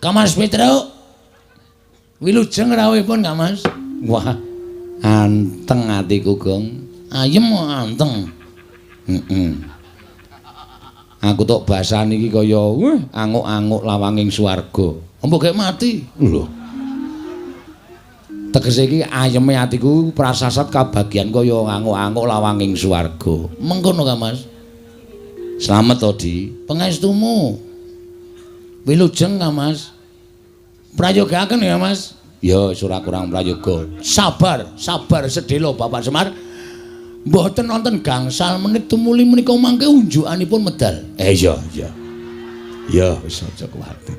Kamas Petruk. Wilujeng rawuhipun Kamas. Wah, anteng atiku, Gong. Ayem anteng. Heeh. Aku tok basan iki kaya wah anguk-anguk lawanging swarga. Mbok gek mati. Lho. Tegese iki ayeme atiku prasasat kabagian kaya anguk-anguk lawanging swarga. Mengkono Kamas. Slamet to, Di. Pangestumu. Wilujeng Kamas. Prayogaken ya, Mas. Ya, wis ora kurang prayoga. Sabar, sabar sedhela Bapak Semar. Mboten wonten gangsal menit tumuli menika mangke unjukanipun medal. Iya, iya. Ya, wis aja kuwatir.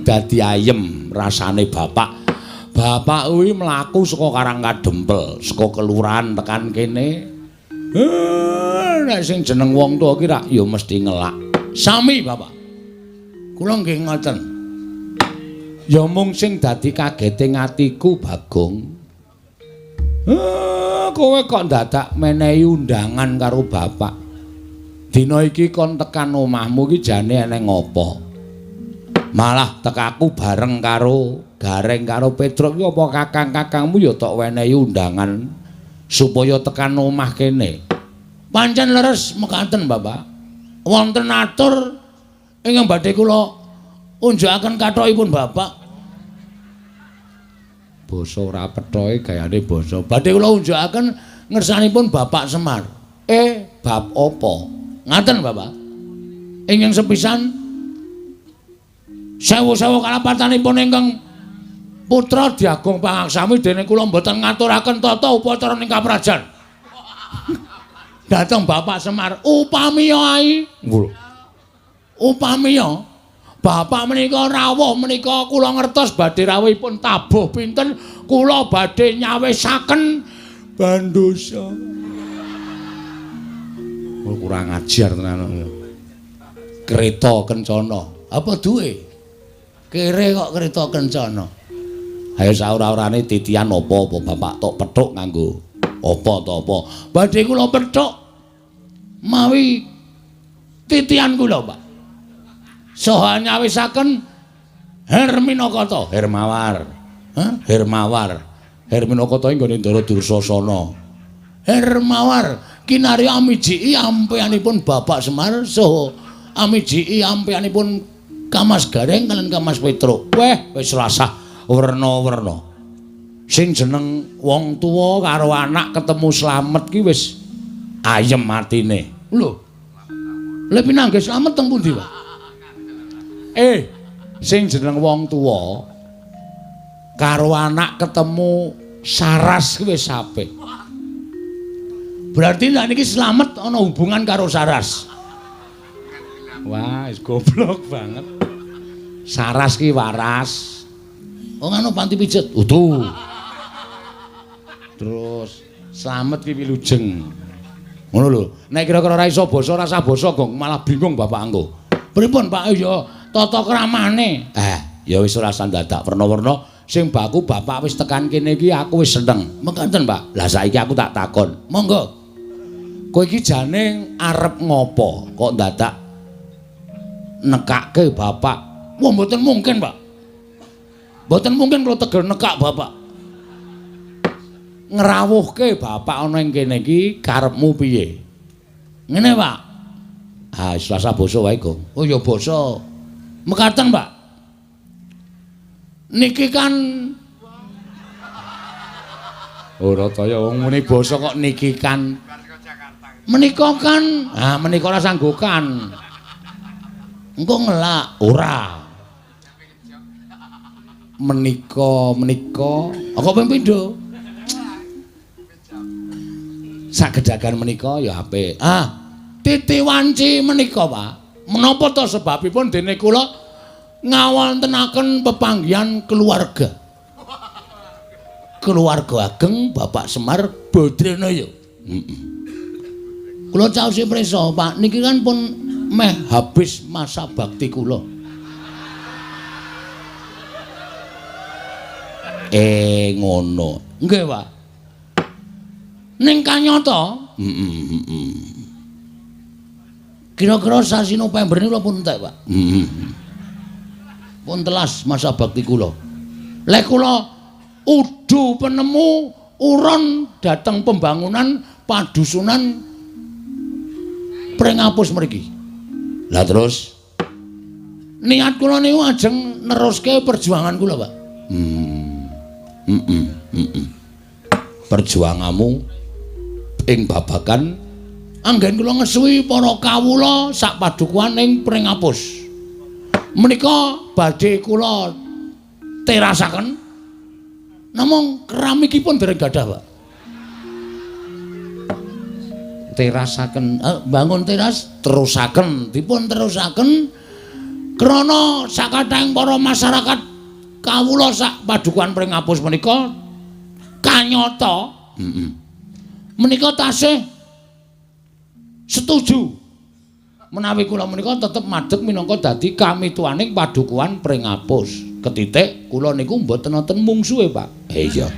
Dadi ayem rasane bapak. Bapak kuwi mlaku saka Karang Kadempel, saka kelurahan tekan kene. Nek sing jeneng wong tuwa ki rak ya mesti ngelak. Sami, Bapak. Kula nggih ngoten. Ya mung sing dadi kagete atiku, Bagong. Kowe kok dadak menehi undangan karo bapak. Dina iki kon tekan omahmu iki jane eneng apa? Malah tekaku bareng karo Gareng karo Petruk iki apa kakang-kakangmu ya tok wenehi undangan supaya tekan omah kene. Pancen leres mekaten, Bapak. Wonten atur ingkang badhe kula unjukaken kathokipun Bapak. Basa ora pethoe gayane basa. Badhe kula unjukaken ngersanipun Bapak Semar. Bab apa? Ngaten, Bapak. Ingkang sepisan sewu-sewu kalapatanipun ingkang putra Diagung Pangaksami dene kula mboten ngaturaken tata upacara ing kaprajan. Dhateng Bapak Semar, upamiya ai. Upamiya Bapak menika rawuh menika kula ngertos badhe rawuhipun tabuh pinten kula badhe nyawisaken bandosa. Oh, kurang ajar tenan. Kereta kencana. Apa duwe? Kere kok kereta kencana. Ayo saura-urane titian apa-apa Bapak tok pethuk nganggo apa to apa. Badhe kula pethuk mawi titian kula, Pak. Saha nyawisaken Herminakata, Hermawar. Hah? Hermawar. Herminakata nggone Ndara Dursasana. Hermawar kinarya amijiki ampeanipun Bapak Semar saha amijiki ampeanipun Kamas Gareng kalian Kamas Petruk. Weh, wis rasah werna-werna. Sing jeneng wong tuwa karo anak ketemu slamet ki wis ayem atine. Lho. Lha pinanggih slamet teng pundi, Pak? Sing jeneng wong tuwa karo anak ketemu saras ki wis apik. Berarti nek niki slamet ana hubungan karo saras. Wah, wis goblok banget. Saras ki waras. Oh, ngono panti pijet. Utuh. Terus slamet ki wilujeng. Ngono lho. Nek kira-kira ora iso basa, ora usah basa, Gong, malah bingung bapak engko. Pripun, Pak? Ya tata kramane. Ya wis ora usah dadak werna-werna. Sing baku bapak wis tekan kene iki aku wis seneng. Mekaten, Pak. Lah saiki aku tak takon. Monggo. Kowe iki jane arep ngopo kok dadak nekake bapak? Wah, mboten mungkin, Pak. Mboten mungkin kula tegel nekak bapak. Ngrawuhke bapak ana ing kene iki karepmu piye? Ngene, Pak. Ah, wis rasa basa wae, Gong. Oh ya basa. Mekaten, Pak. Niki kan ora kaya wong muni basa kok niki kan. Menika kan, ah menika ora sanggukan. Engko ngelak, ora. Menika menika, kok ping pindho? Sagedagan menika ya apik. Ah, titi wanci menika, Pak. Menapa to sebabipun dene kula ngawontenaken pepanggihan keluarga. Keluarga ageng Bapak Semar Badranaya. Heeh. Kula caosi prisa, Pak, niki kan pun meh habis masa bakti kula. Ngono. Nggih, Pak. Ning kanyata, heeh. Kira-kira sasi November niku pun entek, Pak. Heeh. Pun telas masa bakti kula. Lek kula udu penemu uron dateng pembangunan padusunan Pringapus mriki. Lah terus niat kula niku ajeng neruske perjuangan kula, Pak. Perjuanganmu ing babagan anggen kula ngesuwi para kawula sak padukuhan ing Pringapus. Menika badhe kula terasaken namung keramikipun dereng gadah, Pak. Terasaken, bangun teras terusaken, dipun terusaken krana sakathahing para masyarakat kawula sak padukuhan Pringapus menika kanyata. Menika tasih setuju menawi kula menika tetep madeg minangka dadi kamituwaning padukuhan Pringapus. Ketitik kula niku mboten wonten mungsuhe, Pak. Iya.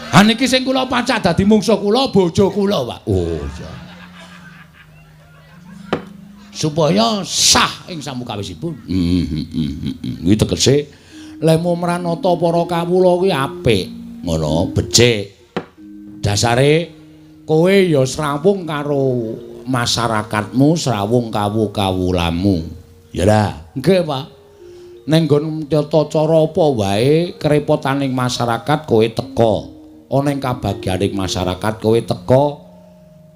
Ha niki sing kula pacak dadi mungsuh kula bojo kula, Pak. Oh iya. Supaya sah ing samukawisipun. Kuwi tegese lemu mranata para kawula kuwi apik, ngono, becik. Dasare kowe ya srawung karo masyarakatmu, srawung kawu-kawulamu. Ya lah, nggih, Pak. Ning nggon tata cara apa wae kerepotaning masyarakat kowe teka. Ana ing kabagyaning masyarakat kowe teka.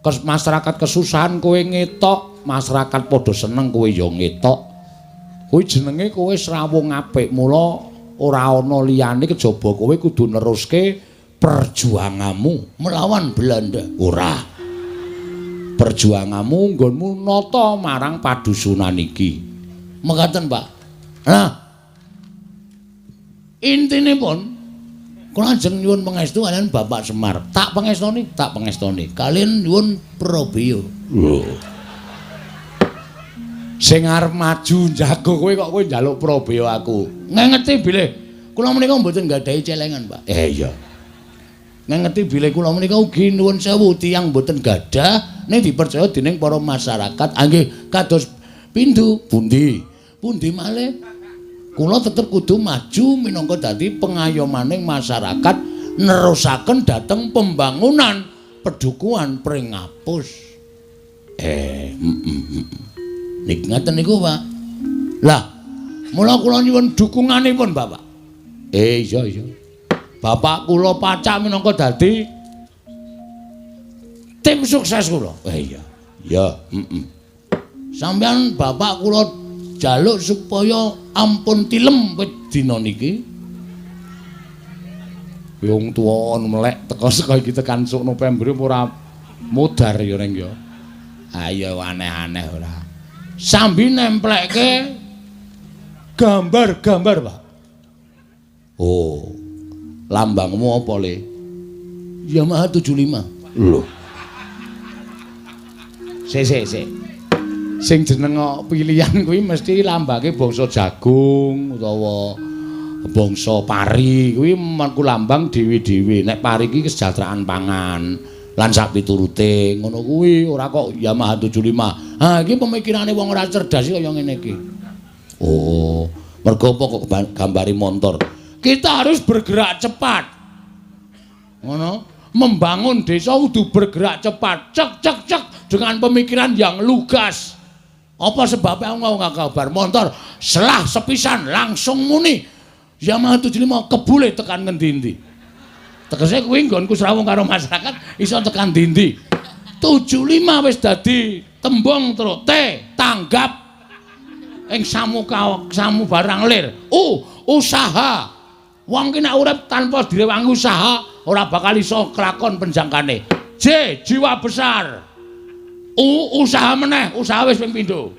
Masyarakat kesusahan kowe ngetok, masyarakat padha seneng kowe ya ngetok. Kuwi jenenge kowe srawung apik, mula ora ana liyane kejaba kowe kudu neruske perjuanganmu melawan Belanda. Ora. Perjuanganmu nggonmu nata marang padusunan iki. Mekaten, Pak. Nah, intinipun kula ajeng nyuwun pangestu kaliyan Bapak Semar. Tak pangestoni, tak pangestoni. Kaliyan nyuwun prabeya. Lho. Sing arep maju njago kowe kok kowe njaluk prabeya aku. Ngengeti bilih kula menika mboten nggadahi celengan, Pak. Iya. Ngengeti bilih kula menika ugi nuwun sewu tiyang mboten gadah ning dipercaya dening para masyarakat. Nggih kados pindhu pundi? Pundi malih? Kula tetep kudu maju minangka dadi pengayomaning masyarakat nerusaken dhateng pembangunan pedukuhan Pringapus. Niki ngaten niku, Pak. Lah, mula kula nyuwun dukunganipun, Bapak. Iya iya. Bapak kula pacak minangka dadi tim sukses kula. Iya. Ya, Sampeyan bapak kula jaluk supaya ampun tilem wit dina niki. Wong tuwa melek teko saka iki tekan sok November ora modar ya reng ya. Ayo aneh-aneh ora. Sambi nemplekke gambar-gambar, Pak. Oh. Lambangmu apa, Le? Yamaha 75. Lho. Sik sik sik. Sing jeneng pilihan kuwi mesti lambange bangsa jagung utawa bangsa pari kuwi mengku lambang dhewe-dhewe. Nek pari iki kesejahteraan pangan lan sak piturute ngono kuwi ora kok Yamaha 75. Ha iki pemikirane wong ora cerdas iki kaya ngene iki. Oh, mergo apa kok gambari montor? Kita harus bergerak cepat. Ngono, membangun desa kudu bergerak cepat. Cek cek cek dengan pemikiran yang lugas. Apa sebabnya aku nggak kabar motor selah sepisan langsung muni Yamaha 75 kebule tekan ngendi-endi. Tegese kuwi nggonku srawung karo masyarakat iso tekan ndi-ndi. 75 wis dadi tembung terus T tanggap ing samu samu barang lir. U usaha. Wong ki nek urip tanpa direwangi usaha ora bakal iso kelakon penjangkane. J jiwa besar. U usaha meneh, usaha wis ping pindho.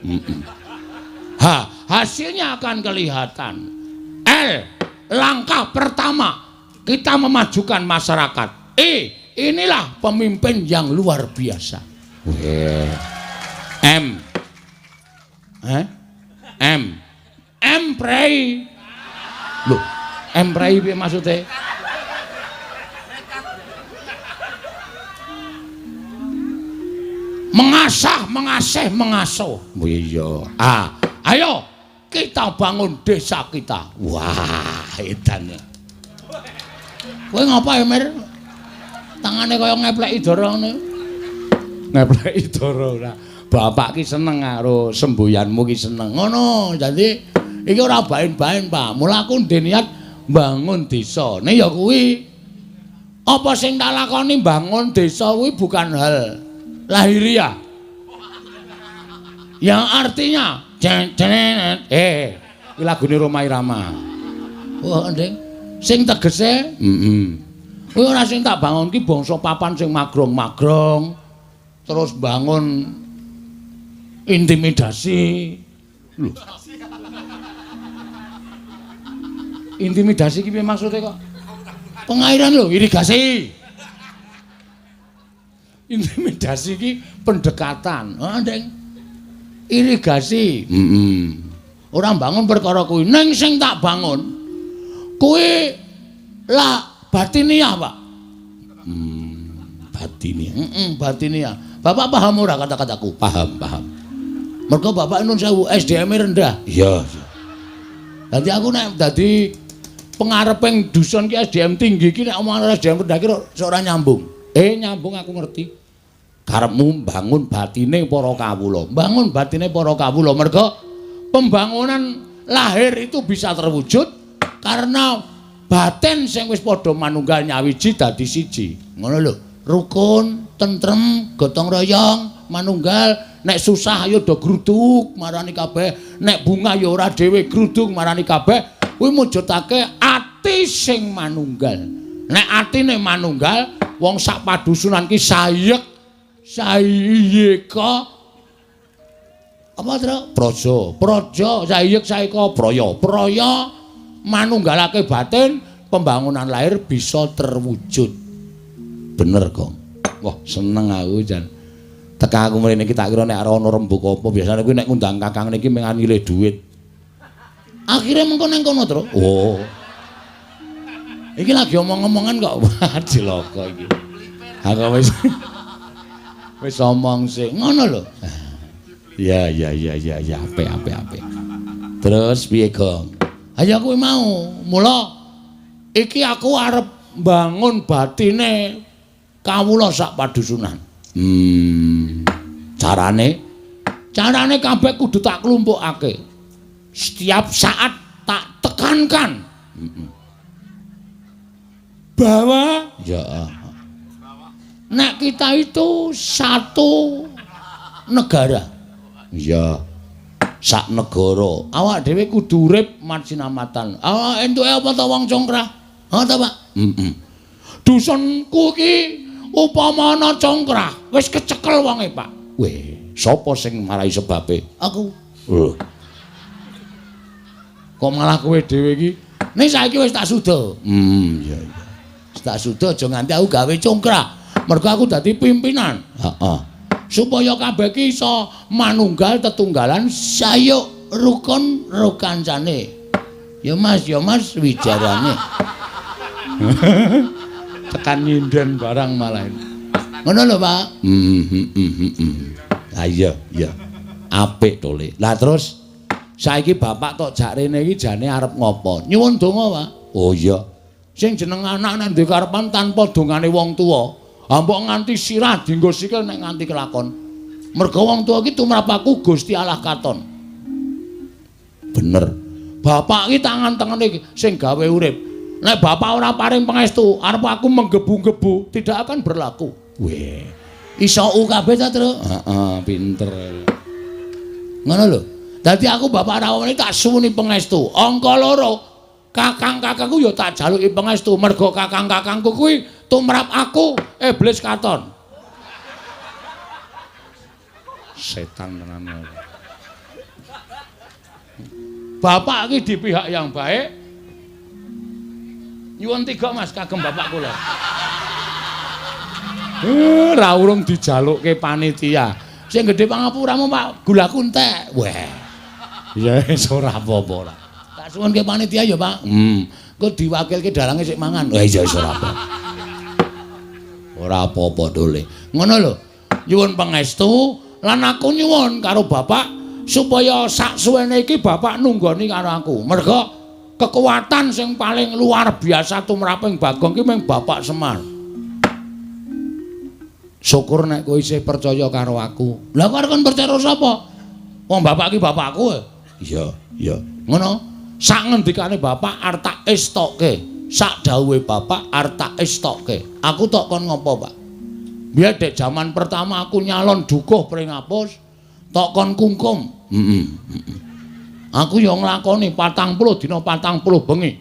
H hasilnya akan kelihatan. L langkah pertama kita memajukan masyarakat. E inilah pemimpin yang luar biasa. M M M prei. Loh, M prei piye maksude? Mengasah, mengasih, mengasuh. Oh iya. A. Ayo Kita bangun desa kita. Wah, edan. Kowe ngapa ya, Mir? Tangane kaya ngepleki dara ngene. Ngepleki dara ora. Bapak ki seneng karo semboyanmu ki seneng. Ngono, dadi iki ora baen-baen, Pak. Mula aku ndek niat bangun desa. Ne ya kuwi. Apa sing tak lakoni bangun desa kuwi bukan hal lahiriah. Yang artinya iki lagune Rhoma Irama. Oh, Nding. Sing tegese, heeh. Kuwi ora sing tak bangun ki bangsa papan sing magrong-magrong. Terus bangun intimidasi. Lho. Intimidasi ki piye maksude kok? Pengairan lho, irigasi. Intimidasi ki pendekatan. Heeh, Nding. Irigasi. Heeh. Ora bangun perkara kuwi. Ning sing tak bangun kuwi lah batiniah, Pak. Batiniah. Heeh, batiniah. Bapak paham ora kata-kataku? Paham, paham. Mergo bapak nun sewu SDM-e rendah. Iya, iya. Dadi aku nek dadi pengareping dusun ki SDM tinggi ki nek omongan SDM rendah ki ora nyambung. Nyambung aku ngerti. Karepmu bangun batine para kawula. Bangun batine para kawula mergo pembangunan lahir itu bisa terwujud karena batin sing wis padha manunggal nyawiji dadi siji. Ngono lho. Rukun, tentrem, gotong royong, manunggal. Nek susah ayo do gruduk marani kabeh, nek bunga ya ora dhewe gruduk marani kabeh. Kuwi mujudake ati sing manunggal. Nek atine manunggal, wong sak padusunan ki sayek sayeka apa tru? Praja, praja sayek saeka praya. Praya manunggalake batin, pembangunan lahir bisa terwujud. Bener, Gong. Wah, seneng aku jan. Teka aku mrene iki tak kira nek ana rembug apa, biasane kuwi nek ngundang kakang niki mung nyilih dhuwit. Akhire mengko nang kono, Tru. Oh. Iki lagi omong-omongan kok. Wah, cilaka iki. Aku wis wis omong sing ngono lho. Ya ya ya ya ya, apik apik apik. Terus piye, Gong? Ayo kuwi mau. Mula iki aku arep bangun batine kawula sak padusunan. Carane? Carane kabeh kudu tak klumpukake. Setiap saat tak tekankan. Bahwa ya nek kita itu satu negara. Iya. Sak negara. Awak dhewe kudu urip masinamatan. Awak entuke apa ta wong congkrah? Ha ta, Pak? Heeh. Dusunku iki upama ana congkrah, wis kecekel wonge, Pak. Weh, sapa sing marai sebabe? Aku. Lho. Kok malah kowe dhewe iki? Ning saiki wis tak suda. Iya iya. Wis tak suda aja nganti aku gawe congkrah. Mergo aku dadi pimpinan. Heeh. Supaya kabeh iki iso manunggal tetunggalan sayuk rukun rukancane. Ya Mas, ya Mas wijarane. Tekan nyinden barang malah. Ngono lho, Pak. Ha iya, iya. Apik to, Le. Lah terus saiki bapak tok jak rene iki jane arep ngopo? Nyuwun donga, Pak. Oh iya. Sing jeneng anak nek duwe karepan tanpa dongane wong tuwa, mbok nganti sirah dienggo sikil nek nganti kelakon. Mergo wong tuwa iki tumrap aku Gusti Allah katon. Bener. Bapak iki tangan-tangane sing gawe urip. Nek bapak ora paring pangestu, arep aku menggebu-gebu tidak akan berlaku. Weh. Iso u kabeh ta, Tru? Heeh, pinter. Ngono lho. Dadi aku bapak rawuh tak suwuni pangestu. Angka loro, kakang-kakangku ya tak jaluki pangestu mergo kakang-kakangku kuwi tumrap aku iblis katon. Setan tenan. Bapak iki di pihak yang baik. Nyuwun tiga Mas kagem bapak kula. Ra urung dijalukke panitia. Sing gedhe pangapuramu Pak, gulaku entek. Weh. Ya wis ora apa-apa ora. Tak suwunke panitia ya, Pak. Engko diwakilke dalange sik mangan. Wah iya wis ora apa. Ora apa-apa dole. Ngono lho. Nyuwun pangestu lan aku nyuwun karo bapak Supaya sak suwene iki bapak nunggoni karo aku. Merga kekuatan sing paling luar biasa tumraping Bagong ki mung Bapak Semar. Syukur nek kowe isih percaya karo aku. Lah kok arep kon percaya sapa? Wong bapak ki bapakku. Iya, iya. Ngono. Sak ngendikane bapak arep tak estokke. Sak dawuhe bapak arep tak estokke. Aku tok kon ngopo, Pak? Biyen dek jaman pertama aku nyalon dukuh Pringapus, tok kon kungkum. Heeh. Aku ya nglakoni 40 dina 40 bengi.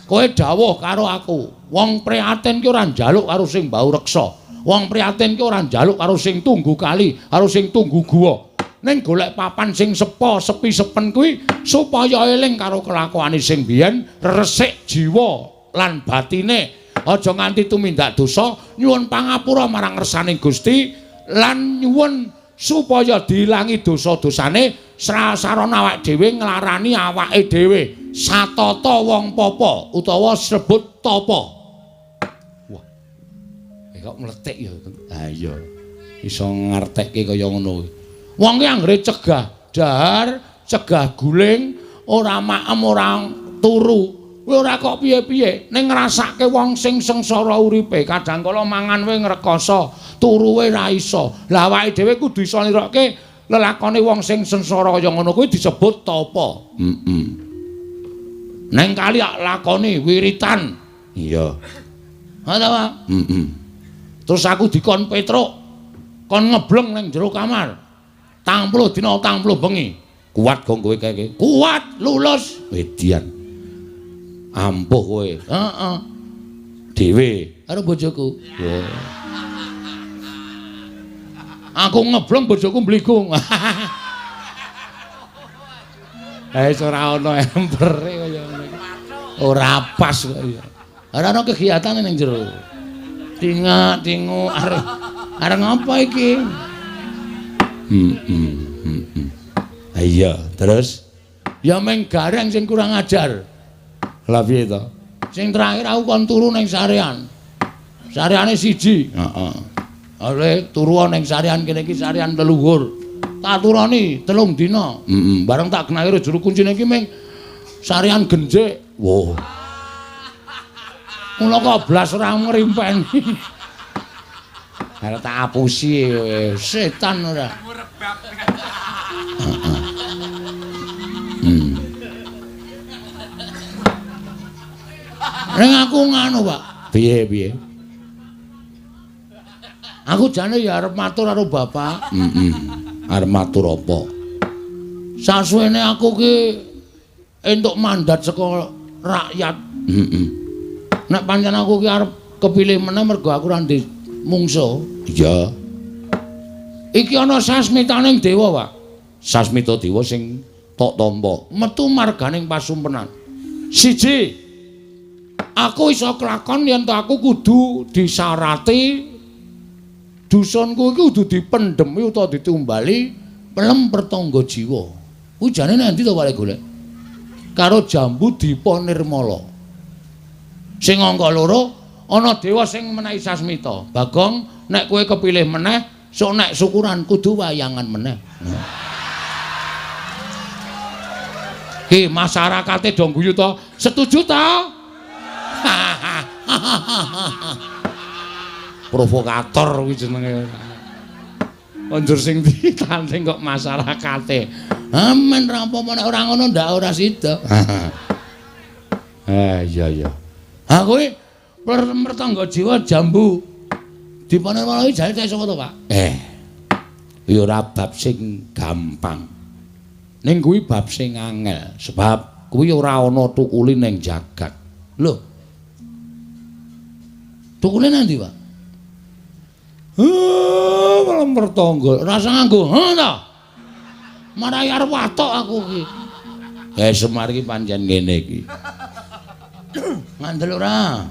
Kowe dawuh karo aku, wong prihatin ki ora njaluk karo sing bau reksa. Wong prihatin ki ora njaluk karo sing tunggu kali, karo sing tunggu guwa. Ning golek papan sing sepo, sepi sepen kuwi supaya eling karo kelakuane sing biyen, resik jiwa lan batine. Aja nganti tumindak dosa, nyuwun pangapura marang ngersaning Gusti lan nyuwun supaya diilangi dosa-dosane, sarana awake dhewe nglarani awake dhewe. Satata wong papa utawa sebut tapa. Wah. Kok mletik ya. Ha iya. Iso ngertekke kaya ngono. Wong ki anggere cegah dahar, cegah guling, ora maem, ora turu. Kowe ora kok piye-piye, ning ngrasake wong sing sengsara uripe, kadang kala mangan wae ngrekoso, turu wae ra iso. Lah awake dhewe kudu iso nirokke lelakone wong sing sengsara kaya ngono kuwi disebut tapa. Heeh. Neng kali lakoni wiritan. Iya. Ha ta, Pak? Heeh. Terus aku dikon Petruk, kon ngebleng ning jero kamar. 40 dina 40 bengi. Kuat gong kowe kae? Kuat, lulus. Edian. Ampuh kowe. Heeh. Dhewe karo bojoku. Wah. Aku ngebleng bojoku mbligung. Eh ora ana empere kaya ngono iki. Ora pas kok ya. Ora ana kegiatan ning jero. Tingak-tinguk arep ngapa iki? Iya, terus ya meng gareng sing kurang ajar. Lah piye to? Sing terakhir aku kon turu ning sarean. Sareane siji. Heeh. Ale turu ning sarean kene iki sarean leluhur. Tak turoni 3 dina. Heeh. Bareng tak genahke juru kuncine iki meng sarean genjik. Wah. Mula kok blas ora ngrimpeni. Arep tak apusi setan ora. Ning aku nganu, Pak. Piye-piye? Aku jane ya arep matur karo bapak. Heeh. Arep matur apa? Sasuwene aku ki entuk mandat saka rakyat. Heeh. Nek pancen aku ki arep kepilih meneh mergo aku ora ndek mungsuh. Iya. Iki ana sasmitaning dewa, Pak. Sasmita dewa sing tok tampa metu marganing pasumpenan. Siji, aku iso kelakon yen to aku kudu disarati dusunku iki kudu dipendhemi utawa ditumbali pelem pertangga jiwa. Kuwi jane nang ndi to Pak golek? Karo jambu Dipa Nirmala. Sing angka 2 ana dewa sing menehi sasmita. Bagong, nek kowe kepilih meneh, sok nek syukuran kudu wayangan meneh. Ki masyarakate do guyu to? Setuju to? Provokator kuwi jenenge. Konjur sing ditanding kok masyarakate. Amen ra apa-apa nek ora ngono ndak ora sida. Iya iya. Ha kuwi mertangga jiwa jambu Dipa Nirmala iki jane sapa to, Pak? Ya ora bab sing gampang. Ning kuwi bab sing angel, sebab kuwi ora ana tukuli ning jagat. Lho. Tukule nang ndi, Pak? Malah mertangga. Rasa nganggo, ha ta? Marai arep watok aku iki. Semar iki pancen ngene iki. Ngandel ora?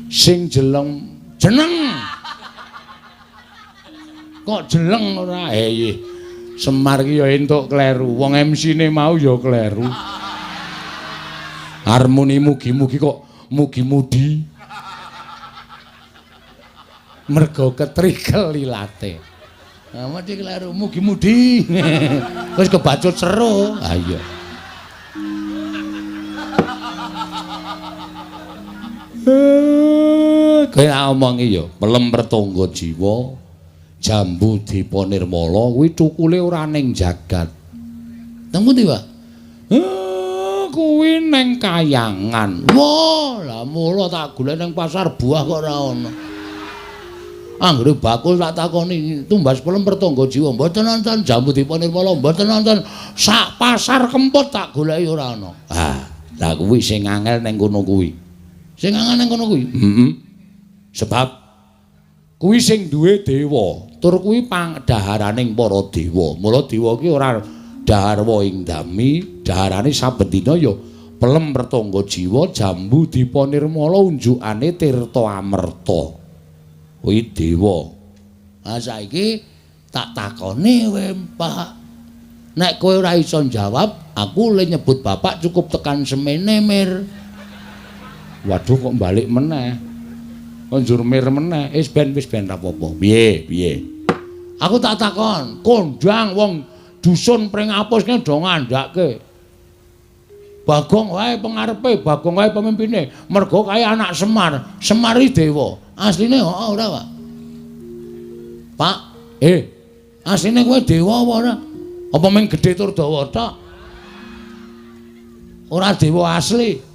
Sing jeleng jeneng. Kok jeleng ora? Iya. Semar iki ya entuk kleru. Wong MC-ne mau ya kleru. Harmoni mugi-mugi kok mugi-mudi. Mergo ketrikel ilate. Nah, mesti kleru mugi-mudi. Wis kebacut seru. Ha iya. Kowe tak omongi ya, pelem pertangga jiwa, jambu dipa nirmala kuwi cukule ora ning jagat. Nang pundi, Pak? Kuwi ning kayangan. Wah, lah mula tak golek ning pasar buah kok ora ana. Anggere bakul tak takoni tumbas pelem pertangga jiwa, mboten nonton jambu dipa nirmala, mboten nonton sak pasar Kempot tak goleki ora ana. Ah, lah kuwi sing angel ning kono kuwi. Sing angel ning kono kuwi. Heeh. Sebab kuwi sing duwe dewa, tur kuwi pangdaharaning para dewa. Mula dewa ki ora dahar ing dami, daharane saben dina ya pelem pertangga jiwa, jambu dipa nirmala unjukane tirta amerta. Kuwi dewa. Ha saiki tak takoni kowe, Pak. Nek kowe ora iso njawab, aku le nyebut bapak cukup tekan semene, Mir. Waduh kok balik meneh. Kok njur mir meneh. Wis ben ra apa-apa. Piye, piye? Aku tak takon, kondang wong dusun Pringapus ki do ngandhake. Bagong wae pengarepe, Bagong wae pemimpine. Mergo kae anak Semar, Semar iki dewa. Asline heeh ora, Pak? Pak, asline kowe dewa apa ora? Apa mung gedhe tur dawa tok? Ora dewa asli.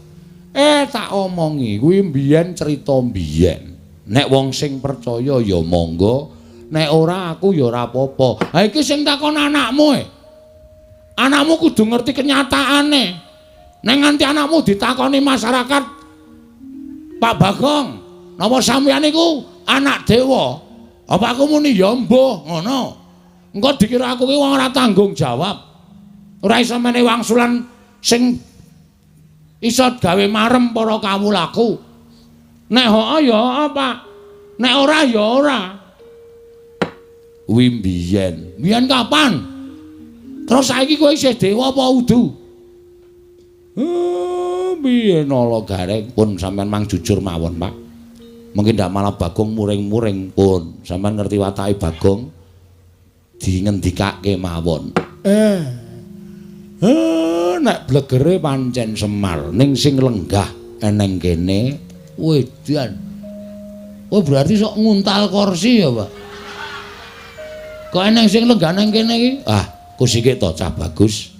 Tak omongi, kuwi mbiyen cerita mbiyen. Nek wong sing percaya ya monggo, nek ora aku ya ora apa-apa. Ha iki sing takon anakmu e. Anakmu kudu ngerti kenyataane. Nek nganti anakmu ditakoni masyarakat, Pak Bagong, napa sampeyan niku anak dewa? Apa aku muni ya mbuh ngono. Engko dikira aku ki wong ora tanggung jawab. Ora iso menehi wangsulan sing iso gawe marem para kawulaku. Nek heeh ya heeh, Pak. Nek ora ya ora. Kuwi mbiyen. Mbiyen kapan? Terus saiki kowe isih dewa apa udu? Piye nala gareng pun sampean mang jujur mawon, Pak. Mungkin ndak malah Bagong muring-muring pun. Sampean ngerti watake Bagong dingendikake mawon. Nek blegere pancen Semar ning sing lenggah eneng kene wedan. Oh berarti sok nguntal kursi ya, Pak. Kok eneng sing lenggah nang kene iki? Ah, kusike to cah bagus.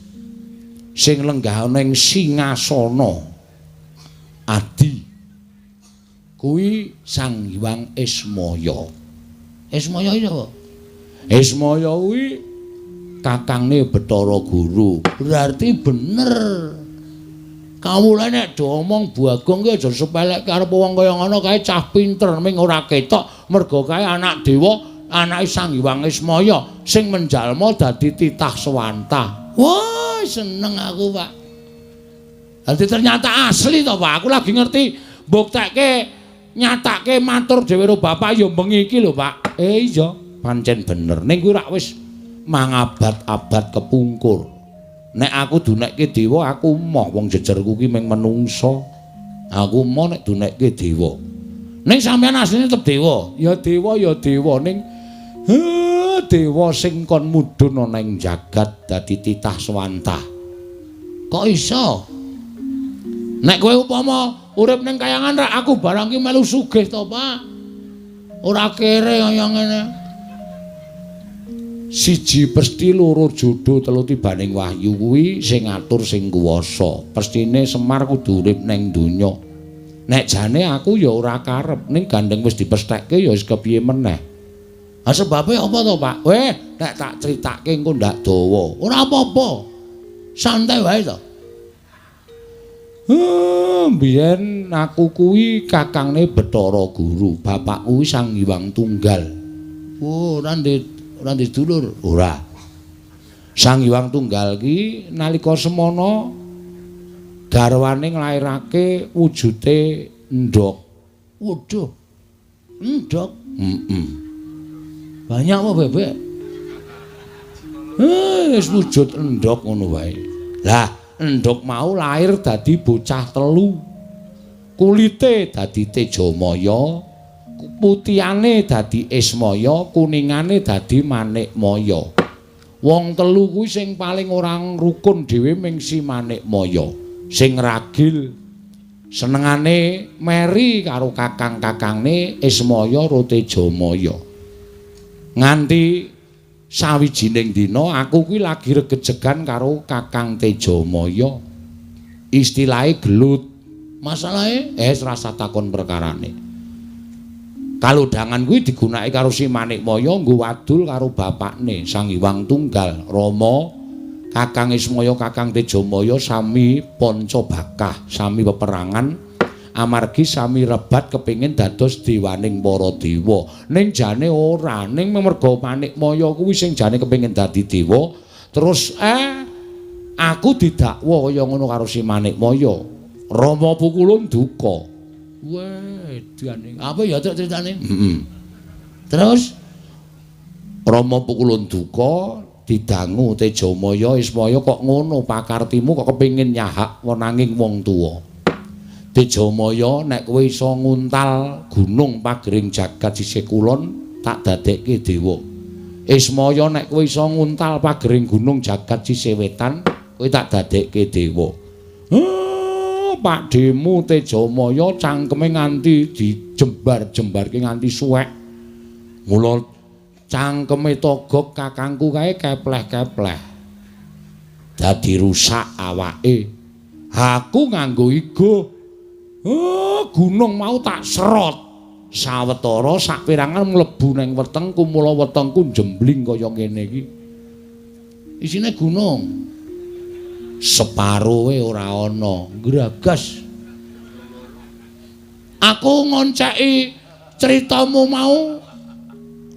Sing lenggah ning singasana adi kuwi Sang Hyang Ismaya. Ismaya iki sapa? Ismaya kuwi kakangne Bathara Guru. Berarti bener. Kawula nek do omong Bagong ki aja sepelekke arep wong kaya ngono kae cah pinter ming ora ketok mergo kae anak dewa, anake Sang Hyang Ismaya sing menjalma dadi titah sewantah. Wah, seneng aku, Pak. Dadi ternyata asli to, Pak. Aku lagi ngerti mbuktekke nyatake matur dhewe karo bapak ya bengi iki lho, Pak. Iya, pancen bener. Ning kuwi rak wis mangabad-abad kepungkur. Nek aku dunekke dewa, aku moh wong jejerku ki mung menungsa. Aku moh nek dunekke dewa. Ning sampeyan asline tetep dewa. Ya dewa ya dewa ning dewa sing kon mudhun ana ing jagat dadi titah swantah. Kok iso? Nek kowe upama urip ning kayangan rak aku barang ki melu sugih to, Pak. Ora kere kaya ngene. Siji pesti loro jodo telu tibaning wahyu kuwi sing ngatur sing kuwasa. Pestine Semar kudu urip ning donya. Nek jane aku ya ora karep ning gandeng wis dipesthekke ya wis kepiye meneh. Ha sebabe apa to, Pak? Weh, nek tak critake engko ndak dawa. Ora apa-apa. Santai wae to. Mbiyen aku kuwi kakangne Bathara Guru, bapakku kuwi Sang Hyang Tunggal. Oh, ora ndek dulur. Ora. Sang Hyang Tunggal ki nalika semana garwane nglairake wujute endhog. Waduh. Endhog? Heeh. Banyak apa bebek? Wis wujud endhog ngono wae. Lah, endhog mau lahir dadi bocah telu. Kulite dadi Tejamaya, Putihane dadi Ismaya, kuningane dadi Manikmaya. Wong telu kuwi sing paling ora rukun dhewe ming si Manikmaya. Sing ragil senengane meri karo kakang-kakangne Ismaya ro Tejamaya. Nganti sawijining dina aku kuwi lagi regejegan karo Kakang Tejamaya. Istilahe gelut. Masalahe rasa takon perkarane. Kalodhangan kuwi digunakake karo si Manikmaya nggo wadul karo bapakne Sang Hyang Tunggal Rama. Kakang Ismaya, Kakang Tejamaya sami panca bakah, sami peperangan amargi sami rebat kepingin dados dewaning para dewa. Ning jane ora, ning merga Manikmaya kuwi sing jane kepingin dadi dewa, terus aku didakwa kaya ngono karo si Manikmaya. Rama Pukulun duka. Wedane. Apa ya ceritane? Heeh. Terus Rama Pukulun duka didangu Tejamaya, Ismaya kok ngono pakartimu kok kepingin nyahak wenanging wong tuwa. Tejamaya nek kowe iso nguntal gunung pagering jagat sisih kulon tak dadekke dewa. Ismaya nek kowe iso nguntal pagering gunung jagat sisih wetan kowe tak dadekke dewa. Pakdhemu Tejamaya cangkeme nganti dijembar-jembarke nganti suwek. Mula cangkeme Togog kakangku kae kepleh-kepleh. Dadi rusak awake. Aku nganggo igo. Gunung mau tak serot. Sawetara saperangan mlebu nang wetengku, mula wetengku jembling kaya ngene iki. Isine gunung. Separoe ora ana, gragas. Aku ngonceki critamu mau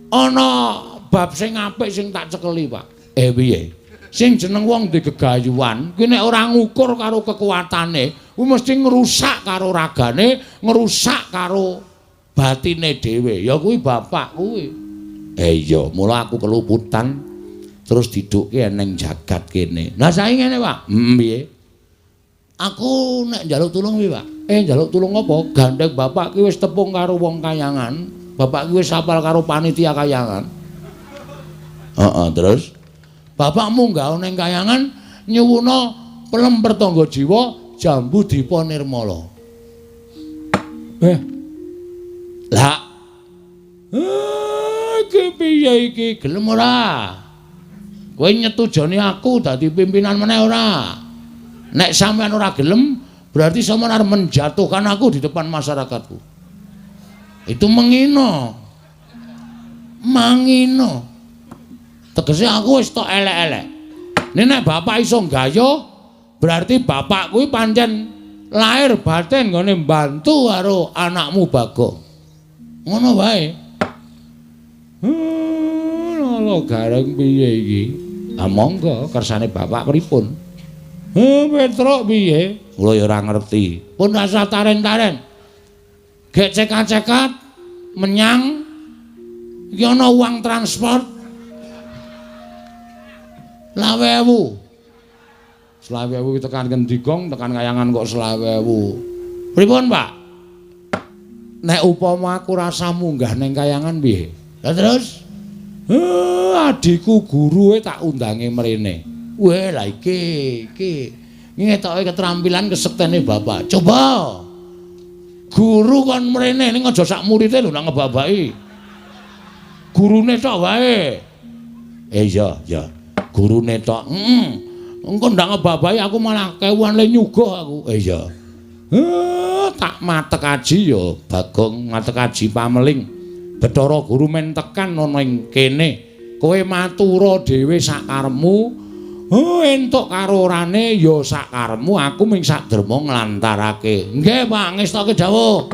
ana bab sing apik sing tak cekeli, Pak. Piye? Sing jeneng wong ndek gegayuhan, kuwi nek ora ngukur karo kekuatane, kuwi mesti ngrusak karo ragane, ngrusak karo batine dhewe. Ya kuwi bapak kuwi. Iya, mula aku keluputan terus didukke ning jagat kene. Lah saiki ngene, Pak. Piye? Aku nek njaluk tulung piye, Pak? Njaluk tulung apa? Gandeng bapak ki wis tepung karo wong kayangan. Bapak ki wis apal karo panitia kayangan. Heeh, terus bapak munggah ning kayangan nyuwuna pelem pertangga jiwa jambu dipa nirmala. Lah. Iki piye iki? Gelem ora? Kowe nyetujoni aku dadi pimpinan meneh ora? Nek sampean ora gelem, berarti sampean arep menjatuhkan aku di depan masyarakatku. Itu mengino. Mangino. Tegese aku wis tok elek-elek. Nek bapak iso nggayuh, berarti bapak kuwi pancen lahir batin nggone mbantu karo anakmu Bagong. Ngono wae. Lho gareng piye iki? Ah monggo kersane bapak pripun? Petruk piye? Kula ya ora ngerti. Pun rasa taren-taren. Gek cekat-cekat menyang iki ana uang transport 20.000. 20.000 tekan ngendi gong, tekan kayangan kok 20.000. Pripun, Pak? Nek upama aku rasa munggah ning kayangan piye? Lah terus adikku gurue tak undange mrene. Weh, lah iki iki ngetoke keterampilan kesektene bapak. Coba. Guru kon mrene ning aja sak murite lho nang ngebabaki. Gurune tok wae. Iya, iya. Gurune tok. Heeh. Engko ndak ngebabaki aku malah kewuan le nyuguh aku. Iya. Tak matek aji ya Bagong, matek aji pameling. Bathara Guru men tekan ana ing kene. Kowe matura dhewe sakarepmu. Entuk karo orane ya sakarepmu, aku ming sak derma nglantarake. Nggih, Pak, ngestoke dawuh.